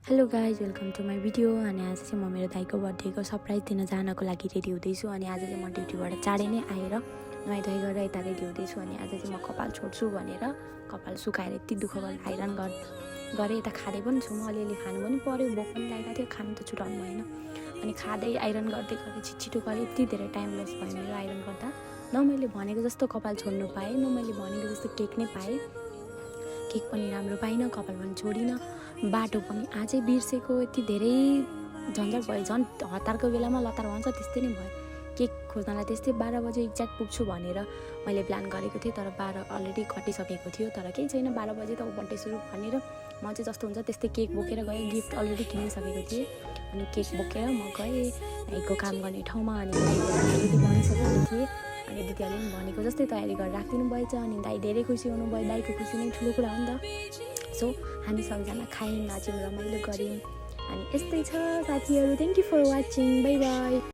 Hello guys welcome to my video. अनि आज चाहिँ म मेरो दाइको बर्थडेको सरप्राइज दिन जानको लागि रेडी हुँदैछु। अनि आज चाहिँ म ड्युटीबाट चाँडै नै आएर नुहाइधुवाइ गरेर यता रेडी हुँदैछु। अनि आज चाहिँ म कपाल छोड्छु भनेर कपाल सुकाएर यति दुःख गरेर आइरन गरेँ। यता खाँदै पनि छु, म अलिअलि खानु पनि पऱ्यो, भोक पनि लागेको थियो, खानु त छुटाउनु भएन। अनि खाँदै आइरन गर्दै गर्दै छिटो गरेँ, यति धेरै टाइम लस भयो मेरो आइरन गर्दा। न मैले भनेको जस्तो कपाल छोड्नु पाएँ, न मैले भनेको जस्तो केक नै पाएँ। केक पनि राम्रो पाइनँ, कपाल पनि छोडिनँ, बाटो पनि आजै बिर्सेको। यति धेरै झन्झट भयो, झन् हतारको बेलामा लतार भन्छ त्यस्तै नै भयो। केक खोज्नलाई त्यस्तै 12 बजे एक्ज्याक्ट पुग्छु भनेर मैले प्लान गरेको थिएँ, तर 12 अलरेडी घटिसकेको थियो। तर केही छैन, 12 बजे त बर्थडे सुरु भनेर म चाहिँ जस्तो हुन्छ त्यस्तै केक बोकेर गएँ। गिफ्ट अलरेडी किनिसकेको थिएँ। अनि केक बोकेर म गएँ दाइको काम गर्ने ठाउँमा। अनि अलरेडी भनिसकेको थिएँ, अनि दिदीहरूले पनि भनेको जस्तै तयारी गरेर राखिदिनु भएछ। अनि दाइ धेरै खुसी हुनुभयो, दाइको खुसी नै ठुलो कुरा हो नि त। सो हामी सबैजना खायौँ, नाच्यौँ, रमाइलो गऱ्यौँ। अनि यस्तै छ साथीहरू, thank you for watching, bye by.